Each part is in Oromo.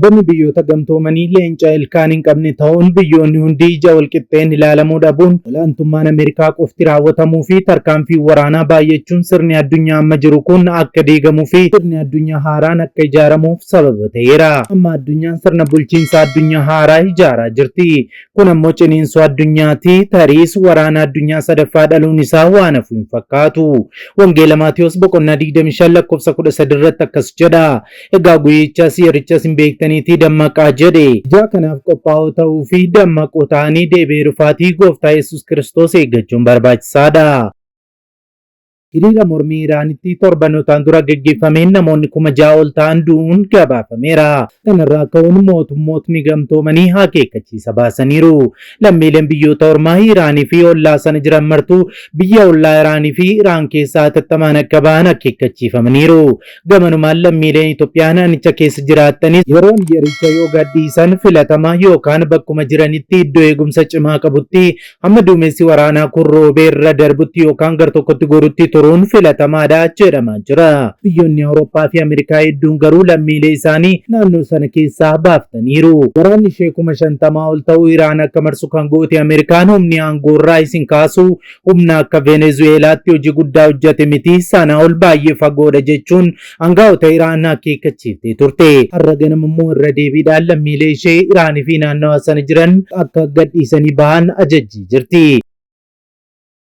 Dhaabbanni Biyyoota Gamtoomanii leenca ilkaan hin qabne ta'uun biyyoonni hundi ija walqixxeen ilaalamuu dhabuun, olaantummaan Ameerikaa qofti raawwatamuu fi tarkaanfiin waraanaa baay'achuun sirni addunyaa amma jiru kun akka diigamuu fi sirni addunyaa haaraan akka ijaaramuuf sababa ta'eera. Amma addunyaan sirna bulchiinsa addunyaa haaraa ijaaraa jirti. Kun ammoo ciniinsuu addunyaati, tariis waraana addunyaa sadaffaa dhaluun isaa waan hafu hin fakkaatu. Wangeela Maatewos boqonnaa 25 lakkoofsa 13 irratti akkas jedha. Egaa guyyichas yerichas hin beektaniitii dammaqaa jedhe. Ijaa kanaaf qophaa'oo ta'uu fi dammaqoo ta'anii deebi'ee dhufaatii Gooftaa Yesuus Kiristoos eeggachuun barbaachisaadha. Hiriira mormii Iraanitti torbanootaan dura gaggeeffameen namoonni 6,000 ol ta'an du'uun gabaafameera. Kanarraa ka'uun mootummootni gamtoomanii akeekkachiisa baasaniiru. Lammiileen biyyoota ormaa Iraanii fi ollaa sana jiran martuu biyya ollaa Iraanii fi Iraan keessaa hatattamaan akka ba'an akeekkachiifamaniiru. Gamanumaan lammiileen Itoophiyaa naannicha keessa jiraattanis yeroon yericha yoo gadhiisan filatamaa yookaan bakkuma jiranitti iddoo eegumsa cimaa qabutti hamma duumessi waraanaa kun roobee irra darbutti yookaan gartokkotti gorutti turuun filatamaadha jedhamaa jira. Biyyoonni Awurooppaa fi Ameerikaa hedduun garuu lammiilee isaanii naannoo sana keessaa baaftaniiru. Waraanni ishee 50,000 ol ta'u Iraan akka marsu kan goote Ameerikaan humni aangoorraa isin kaasu humna akka Venezuweelaatti hojii guddaa hojjate miti, sana ol baay'ee fagoodha jechuun angaa'ota Iraan akeekkachiiftee turte. Har'a ganama immoo irra deebiidhaan lammiilee ishee Iraanii fi naannawa sana jiran akka gadhiisanii bahan ajajjee jirti.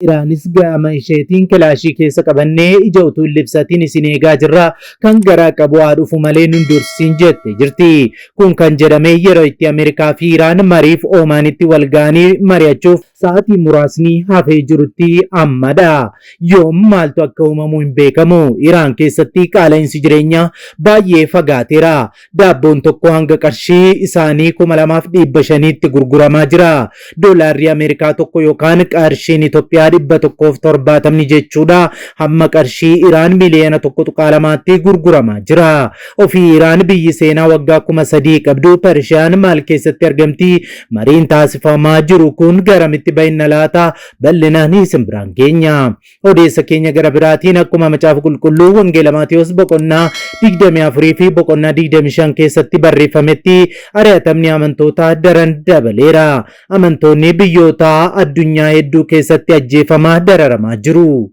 Iraanis gama isheetiin kilaashii keessa qabannee ija utuu hin libsatiin isin eegaa jirra, kan garaa qabu haa dhufu malee nun dursiin jette jirti. Kun kan jedhame yeroo itti Ameerikaa fi Iraan mariif Oomaanitti wal ga'anii mari'achuuf Sa'aatii muraasni hafee jirutti ammadha. Yoom maaltu akka uumamu hin beekamu. Iraan keessatti qaala'insi jireenyaa baay'ee fagaateera. Daabboon tokko hanga qarshii isaanii 2,500tti gurguramaa jira. Doolaarri Ameerikaa tokko yookaan qarshiin Itoophiyaa 170 jechuudha hamma qarshii Iraan miliyoona 1.2tti gurguramaa jira. Ofii Iraan biyyi seenaa waggaa 3,000 qabdu Pershiyaan maal keessatti argamti? Mariin taasifamaa jiru kun garamitti bahinna laata? Bal'inaan isin biraan geenya. Odeessa keenya gara biraatiin akkuma Macaafa Qulqulluu Wangeela Maatewos boqonnaa 24 fi boqonnaa 25 keessatti barreeffametti ari'atamni amantootaa daran dabaleera. Amantoonni biyyoota addunyaa hedduu keessatti ajjeefamaa dararamaa jiru.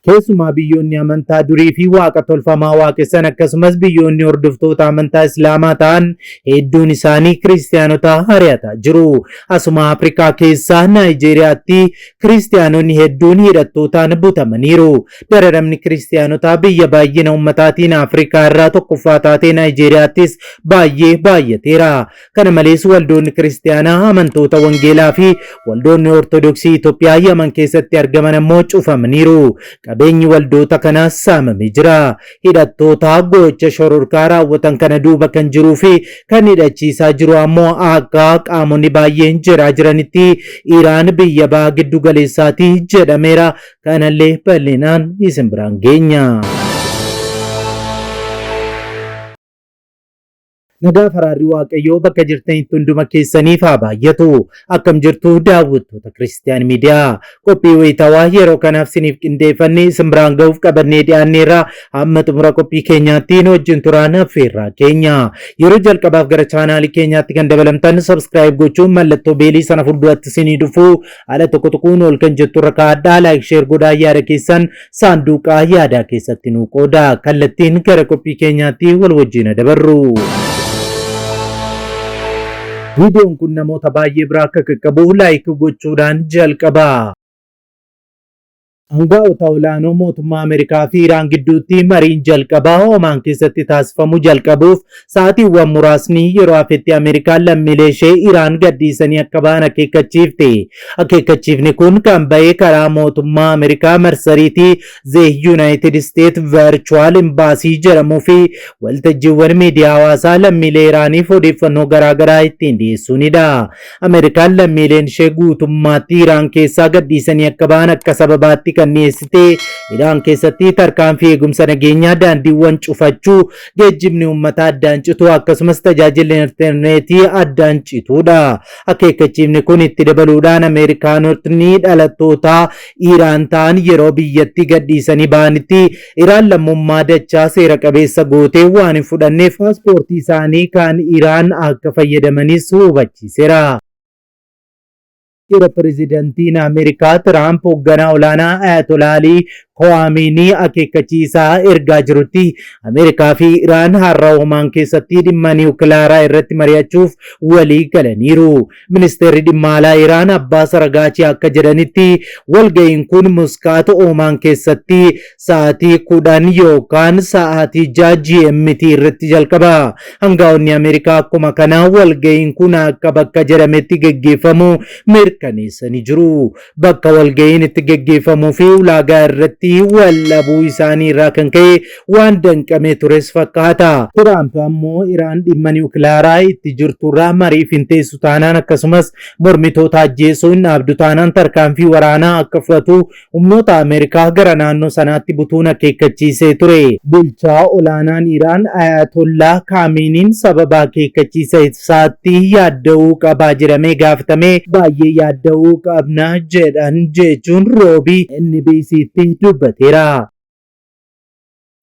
Keessumaa biyyoonni amantaa durii fi waaqa tolfamaa waaqessan akkasumas biyyoonni hordoftoota amantaa Islaamaa ta'an hedduun isaanii Kiristiyaanota ari'ataa jiru. Asuma Afrikaa keessaa Naayijeeriyaatti Kiristiyaanonni hedduun hidhattootaan butamaniiru. Dararamni Kiristiyaanotaa biyya baay'ina ummataatiin Afrikaa irraa tokkoffaa taate Naayijeeriyaattis baay'ee baay'ateera. Kana malees waldoonni Kiristiyaanaa amantoota Wangeelaa fi waldoonni Ortodoksii Itoophiyaa Yaman keessatti argaman ammoo cufamaniiru. Qabeenyi waldoota kanaas saamamee jira. Hidhattoota gocha shororkaa raawwatan kana duuba kan jiruu fi kan hidhachiisaa jiru ammoo akka qaamonni baay'een jedhaa jiranitti Iraan biyya baha giddu galeessaati jedhameera. Kanallee bal'inaan isin biraan geenya. Nagaa faraarri Waaqayyoo bakka jirtanitti hunduma keessaniif haa baay'atu. Akkam jirtu daawwattoota Kiristiyaan Miidiyaa. Qophii wayitawaa yeroo kanaaf siniif qindeeffanne isin biraan ga'uuf qabannee dhiyaanneerra. Hamma xumura qophii keenyaatti nu wajjin turaan affeerraa keenya. Yeroo jalqabaaf gara chaanaalii keenyaatti kan dabalamtan subscribe gochuun mallattoo beelii sana fuulduratti isinii dhufu ala tokko tuquun ol kan jettu irra kaa'adhaa like share godhaa yaada keessan saanduuqa yaadaa keessatti nuu qooda. Kallattiin gara qophii keenyaatti wal wajjin dabarru. Viidiyoon kun namoota baay'ee bira akka qaqqabu like gochuudhaan jalqaba. Angaa'ota olaanoo mootummaa Ameerikaa fi Iraan gidduutti mariin jalqabaa Omaan keessatti taasifamu jalqabuuf sa'aatiiwwan muraasni yeroo hafetti Ameerikaan lammiilee ishee Iraan gadhiisanii akka ba'an akeekkachiifte. Akeekkachiifni kun kan ba'e karaa mootummaa Ameerikaa marsariitii The United States Virtual Embassy jedhamuu fi waltajjiiwwan miidiyaa hawaasaa lammiilee Iraaniif odeeffannoo garaagaraa ittiin dhiyeessuunidha. Ameerikaan lammiileen ishee guutummaatti Iraan keessaa gadhiisanii akka ba'an akka sababaatti kan kan dhiyeessite Iraan keessatti tarkaanfii eegumsa nageenyaa daandiiwwan cufachuu, geejjibni uummataa addaan cituu akkasumas tajaajilli intarneetii addaan cituudha. Akeekkachiifni kun itti dabaluudhaan Ameerikaanotni dhalattoota Iraan ta'an yeroo biyyattii gadhiisanii ba'anitti Iraan lammummaa dachaa seera qabeessa gootee waan hin fudhanneef paaspoortii isaanii kan Iraan akka fayyadamanis hubachiiseera. Yeroo Pirezidantiin Ameerikaa Tiraamp hoogganaa olaanaa Ayatollah Alii Kohaamiinii akeekkachiisaa ergaa jirutti Ameerikaa fi Iraan har'a Omaan keessatti dhimma niwukilaaraa irratti mari'achuuf walii galaniiru. Ministeerri dhimma alaa Iraan Abbaas Aragaachii akka jedhanitti walga'iin kun Muskaat Omaan keessatti sa'aatii 10 yookaan sa'aatii 6 GMT irratti jalqaba. Hangaa'onni Ameerikaa akkuma kanaa walga'iin kun akka bakka jedhametti geggeeffamu mirkaneessanii jiru. Bakka walga'iin itti geggeeffamuu fi ulaagaa irratti wal dhabuu isaanii irraa kan ka'e waan danqamee tures fakkaata. Tiraamp ammoo Iraan dhimma niwukilaaraa itti jirturraa mariif hin teessu taanaan akkasumas mormitoota ajjeesuu hin dhaabdu taanaan tarkaanfii waraanaa akka fudhatu humnoota Ameerikaa gara naannoo sanaatti butuun akeekkachiisee ture. Bulchaa olaanaan Iraan Ayaatollaah Kaamiiniin sababa akeekkachiisa isaatti yaadda'uu qabaa jedhamee gaafatamee baay'ee yaadda'uu qabna jedhan jechuun Roobii NBCtti dubbateera.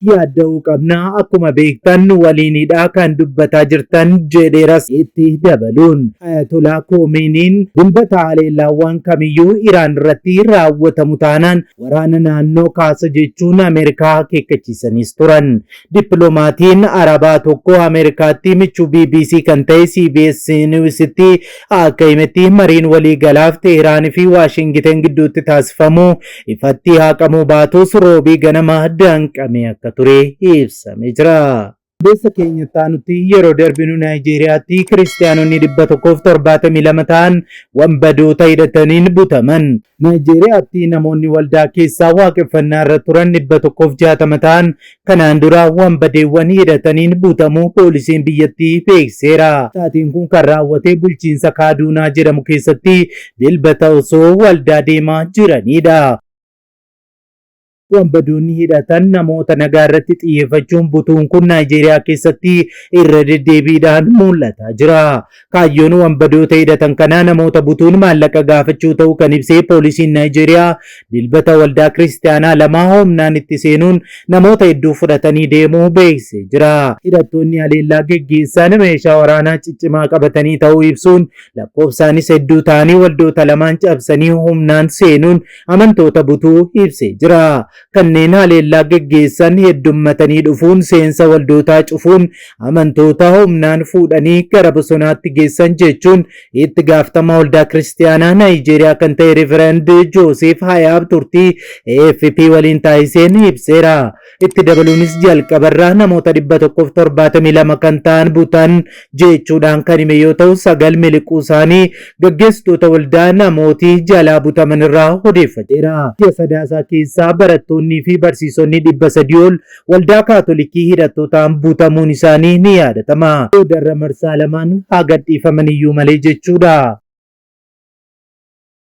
Yaadda'uu qabna, akkuma beektan nu waliinidha kan dubbataa jirtan jedheeras itti dabaluun. Ayatolaa Koomeeniin Dilbata haleellaawwan kamiyyuu Iraan irratti raawwatamu taanaan waraana naannoo kaasa jechuun Ameerikaa akeekkachiisaniis turan. Dippilomaatiin Arabaa tokko Ameerikaatti michuu bbc kan ta'e CBS News'tti akka himetti mariin waliigalaaf Teehiraan fi Waashingiten gidduutti taasifamu ifatti haqamuu baatus Roobii ganama danqamee akka ture ibsamee jira. Odeessa keenya itti aanutti yeroo darbinu Naayijeeriyaatti Kiristiyaanonni 172 ta'an wanbadoota hidhataniin butaman. Naayijeeriyaatti namoonni waldaa keessaa waaqeffannaa irra turan 160 ta'an kanaan dura wanbadeewwan hidhataniin butamuu poolisiin biyyattii beeksiseera. Taateen kun kan raawwate bulchiinsa Kaaduunaa jedhamu keessatti Dilbata osoo waldaa deemaa jiraniidha. Wanbadoonni hidhatan namoota nagaa irratti xiyyeeffachuun butuun kun Naayijeeriyaa keessatti irra deddeebiidhaan mul'ataa jira. Kaayyoon wanbadoota hidhatan kanaa namoota butuun maallaqa gaafachuu ta'uu kan ibse poolisiin Naayijeeriyaa Dilbata waldaa Kiristiyaanaa lama humnaan itti seenuun namoota hedduu fudhatanii deemuu beeksisee jira. Hidhattoonni haleellaa geggeessan meeshaa waraanaa ciccimaa qabatanii ta'uu ibsuun Lakkoofsaanis hedduu ta'anii waldoota lamaan cabsanii humnaan seenuun amantoota butuu ibsee jira. Kanneen haleellaa geggeessan heddummatanii dhufuun seensa waldootaa cufuun amantoota humnaan fuudhanii gara bosonaatti geessan jechuun itti gaafatamaa waldaa kiristiyaanaa Naayijeeriyaa kan ta'e Riverend Jooseef Hayaab turtii AFP waliin taasiseen ibseera. Itti dabaluunis jalqabarraa namoota 172 kan ta'an butan jechuudhaan kan hime yoo ta'u 9 miliquu isaanii gaggeessitoota waldaa namooti jalaa butaman irraa odeeffateera. Ji'a Sadaasaa keessaa barattoonnii fi barsiisonni 300 ol waldaa Kaatolikii hidhattootaan butamuun isaanii ni yaadatama. Boodarra marsaa lamaan haa gadhiifaman iyyuu malee jechuudha.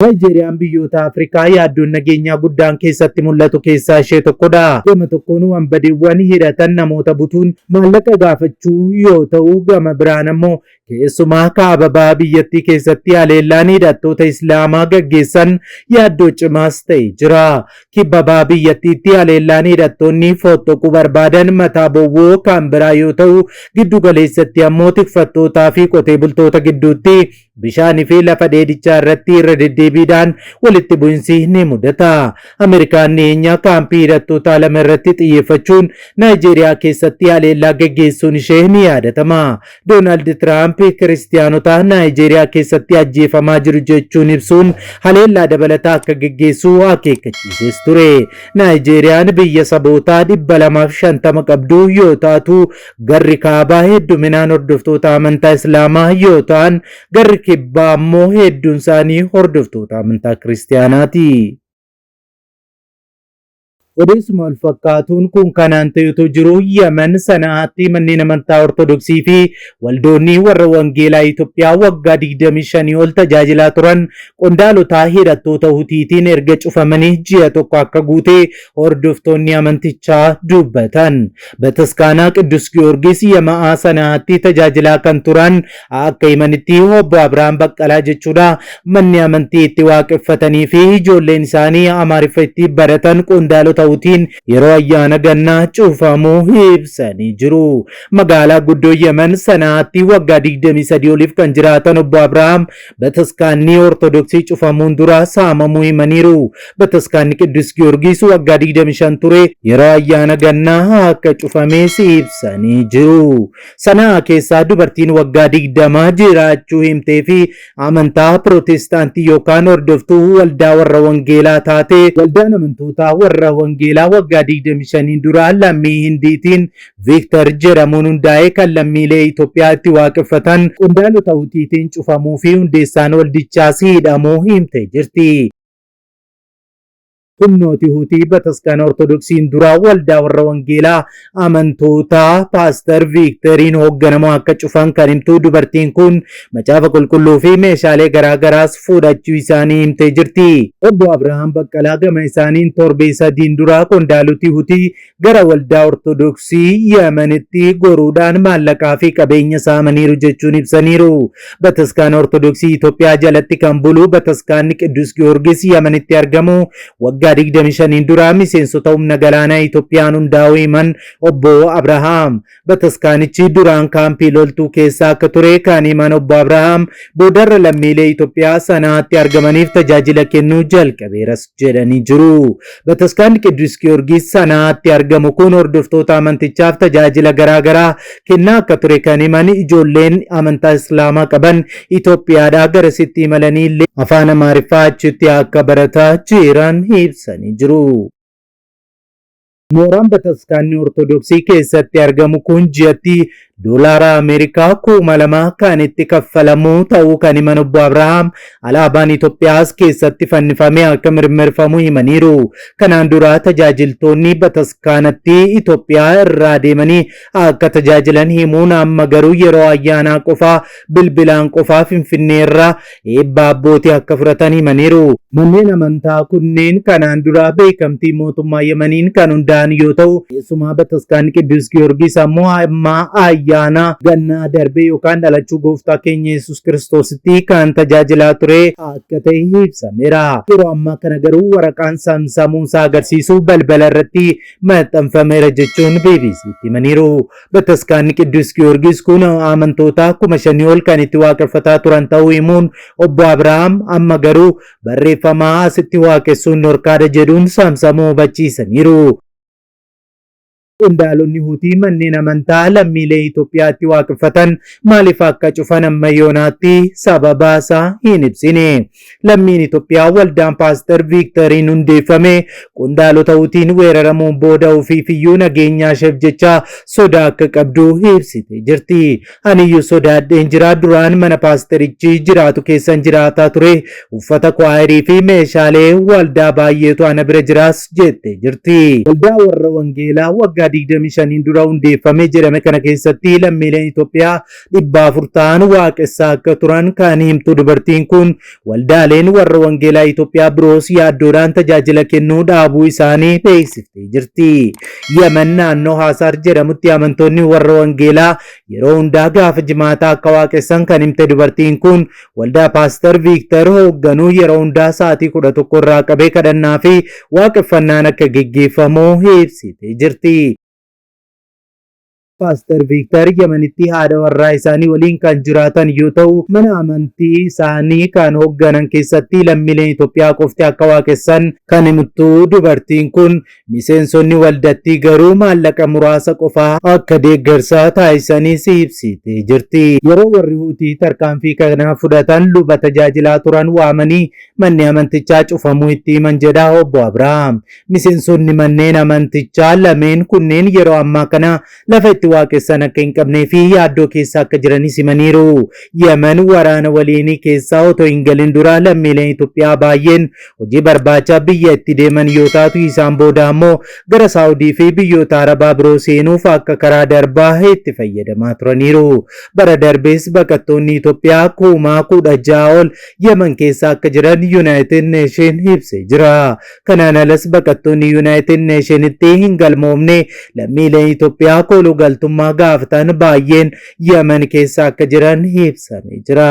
Naayijeeriyaan biyyoota Afrikaa yaaddoon nageenyaa guddaan keessatti mul'atu keessaa ishee tokkodha. Gama tokkoon wanbadeewwan hidhatan namoota butuun maallaqa gaafachuu yoo ta'u, gama biraan ammoo keessumaa kaaba baha biyyattii keessatti haleellaan hidhattoota Islaamaa gaggeessan yaaddoo cimaas ta'e jira. Kibba baha biyyattiitti haleellaan hidhattoonni fottoquu barbaadan mataa bowwoo kan biraa yoo ta'u, giddu galeessatti ammoo tikfattootaa fi qotee bultoota gidduutti Bishaanii fi lafa dheedichaa irratti irra deddeebiidhaan walitti bu'insi ni mudata. Ameerikaan dhiyeenya kaampii hidhattootaa lama irratti xiyyeeffachuun Naayijeeriyaa keessatti haleellaa geggeessuun ishee ni yaadatama. Doonaald Tiraamp Kiristiyaanota Naayijeeriyaa keessatti ajjeefamaa jiru jechuun ibsuun haleellaa dabalataa akka geggeessu akeekkachiisees ture. Naayijeeriyaan biyya sabootaa 250 qabdu yoo taatu, Garri kaabaa hedduminaan hordoftoota amantaa Islaamaa yoo ta'an, garri kibbaa ammoo hedduun isaanii hordoftoota amantaa Kiristiyaanaati. Odeessuma wal fakkaatuun kun kanaan ta'e otoo jiruu Yemen Sana'aatti manneen amantaa Ortodoksii fi waldoonni warra Wangeelaa Itoophiyaa waggaa 25 ol tajaajilaa turan qondaalotaa hidhattoota Hutiitiin erga cufamanii ji'a tokko akka guute hordoftoonni amantichaa dubbatan. Bataskaanaa Qiddus Giyoorgis Yema'aa Sana'aatti tajaajilaa kan turan akka himanitti obbo Abrahaam Baqqalaa jechuudha manni amantii itti waaqeffatanii fi ijoolleen isaanii Amaariffa itti baratan qondaalota Hutiin yeroo ayyaana gannaa cufamuu ibsanii jiru. Magaalaa guddoo Yemen Sana'aatti waggaa 23 oliif kan jiraatan obbo Abrahaam bataskaanni Ortodoksii cufamuun dura saamamuu himaniiru. Bataskaanni Qiddus Giyoorgis waggaa 25 ture yeroo ayyaana gannaa akka cufames ibsanii jiru. Sana'aa keessaa dubartiin waggaa 20 jiraachuu himtee fi amantaa Pirootestaantii yookaan hordoftuu waldaa warra Wangeelaa taate waldaan amantootaa warra Wangeelaa waggaa 25 dura lammii Hindiitiin Viiktar jedhamuun hundaa'ee kan lammiilee Itoophiyaa itti waaqeffatan qondaalota Hutiitiin cufamuu fi hundeessaan waldichaas hidhamuu himtee jirti. Humnooti Hutii bataskaana Ortodoksiin duraa waldaa warra Wangeelaa amantoota Paaster Viikteriin hoogganamu akka cufan kan himtu dubartiin kun macaafa qulqulluu fi meeshaalee garaagaraas fudhachuu isaanii himtee jirti. Obbo Abrahaam Baqqalaa gama isaaniin torbee sadiin duraa qondaaloti Hutii gara waldaa Ortodoksii Yemenitti goruudhaan maallaqaa fi qabeenya saamaniiru jechuun ibsaniiru. Bataskaana Ortodoksii Itoophiyaa jalatti kan bulu Bataskaanni Qiddus Giyoorgis Yemenitti argamu waggaa 25 dura miseensota humna galaanaa Itoophiyaan hundaa'uu himan obbo Abrahaam. Bataskaanichi duraan kaampii loltuu keessa akka ture kan himan obbo Abrahaam boodarra lammiilee Itoophiyaa Sanaatti argamaniif tajaajila kennuu jalqabeeras jedhanii jiru. Bataskaanni Qiddus Giyoorgis Sanaatti argamu kun hordoftoota amantichaaf tajaajila garaagaraa kennaa akka ture kan himan ijoolleen amantaa Islaamaa qaban Itoophiyaadhaa garasitti imalanii illee afaan Amaariffaa achitti akka barataa jiran ibsanii jiru. Mooraan bataskaanni Ortodoksii keessatti argamu kun ji'atti doolaara Ameerikaa 2000 kan itti kaffalamu ta'uu kan himan obbo Abrahaam alaabaan Itoophiyaas keessatti fannifamee akka mirmirfamu himaniiru. Kanaan dura tajaajiltoonni bataskaanatti Itoophiyaa irraa deemanii akka tajaajilan himuun amma garuu yeroo ayyaanaa qofaa bilbilaan qofaa Finfinnee irraa eebba abbootii akka fudhatan himaniiru. Manneen amantaa kunneen kanaan dura beekamtii mootummaa Yemeniin kan hundaa'an yoo ta'u, keessumaa bataskaanni Qiddus Giyoorgis ammoo amma ayyaana gannaa darbee yookaan dhalachuu gooftaa keenya Yesuus Kiristoositti kan tajaajilaa ture akka ta'e ibsameera. Yeroo ammaa kana garuu waraqaan saamsamuusaa agarsiisu balbala irratti maxxanfameera jechuun BBCtti himaniiru. Bataskaanni Qiddus Giyoorgis kun amantoota 5,000 ol kan itti waaqeffataa turan ta'uu himuun obbo Abrahaam amma garuu barreeffamaa asitti waaqessuun dhorkaadha jedhuun saamsamuu hubachiisaniiru. Qondaalonni Hutii manneen amantaa lammiilee Itoophiyaatti waaqeffatan maaliif akka cufan amma yoonaatti sababa isaa hin ibsine. Lammiin Itoophiyaa waldaan Paaster Viikteriin hundeeffame qondaalota Hutiin weeraramuun booda ofiifiyyuu nageenyaa isheef jecha sodaa akka qabdu ibsitee jirti. Aniyyuu sodaadheen jira duraan mana paasterichi jiraatu keessan jiraataa ture uffata kwaayirii fi meeshaalee waldaa baay'eetu ana bira jiraas jettee jirti. Waldaa warra Wangeelaa waggaa 25 dura hundeeffame jedhame kana keessatti lammiileen Itoophiyaa 400 ta'an waaqessaa akka turan kan himtu dubartiin kun waldaaleen warra Wangeelaa Itoophiyaa biroos yaaddoodhaan tajaajila kennuu dhaabuu isaanii beeksiftee jirti. Yemen naannoo Haasaar jedhamutti amantoonni warra Wangeelaa yeroo hundaa gaafa jimaataa akka waaqessan kan himte dubartiin kun waldaa Paaster Viiktar hoogganuu yeroo hundaa sa'aatii 11 irraa qabee kadhannaa fi waaqeffannaan akka geggeeffamu ibsitee jirti. Paaster Viiktar Yemenitti haadha warraa isaanii waliin kan jiraatan yoo ta'u, mana amantii isaanii kan hoogganan keessatti lammiileen Itoophiyaa qofti akka waaqessan kan himtu dubartiin kun miseensonni waldattii garuu maallaqa muraasa qofaa akka deeggarsaa taasisaniis ibsitee jirti. Yeroo warri Huutii tarkaanfii kana fudhatan luba tajaajilaa turan waamanii manni amantichaa cufamuu itti himan jedha obbo Abrahaam. Miseensonni manneen amantichaa lameen kunneen yeroo ammaa kana lafa itti waaqessan akka hin qabnee fi yaaddoo keessa akka jiranis himaniiru. Yemen waraana waliinii keessa otoo hin galin dura lammiileen Itoophiyaa baay'een hojii barbaacha biyya itti deeman yoo taatu, isaan booda ammoo gara Saawudii fi biyyoota Arabaa biroo seenuuf akka karaa darbaa itti fayyadamaa turaniiru. Bara darbees baqattoonni Itoophiyaa 16,000 ol Yemen keessa akka jiran United Nation ibsee jira. Kanaan alas baqattoonni United Nationitti hin galmoofne lammiileen Itoophiyaa kooluu galtummaa gaafatan baay'een Yemen keessa akka jiran ibsamee jira.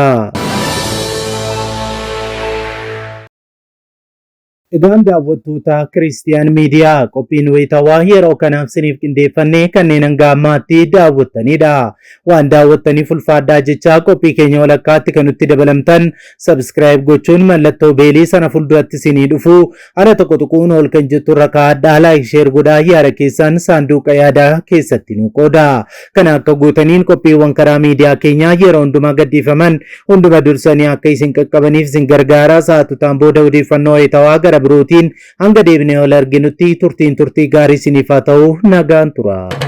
Egaan daawwattoota Kiristiyaan Miidiyaa, qophiin wayitawaa yeroo kanaaf siniif qindeeffannee kanneen hanga ammaatti daawwattanidha. Waan daawwattaniif ulfaadhaa jechaa, qophii keenya walakkaatti kan nutti dabalamtan subscribe gochuun mallattoo beelii sana fuulduratti sinii dhufu ala tokko tuquun ol kan jettu irra kaa'adhaa, like, share godhaa, yaada keessan saanduqa yaadaa keessatti nu qooda. Kana akka gootaniin qophiiwwan karaa miidiyaa keenyaa yeroo hundumaa gadhiifaman hunduma dursanii akka isin qaqqabaniif isin gargaara. Sa'aatutaan booda odeeffannoo wayitawaa gara birootiin hanga deebinee ol arginutti turtiin turtii gaarii isiniif haa ta'u, nagaan tura.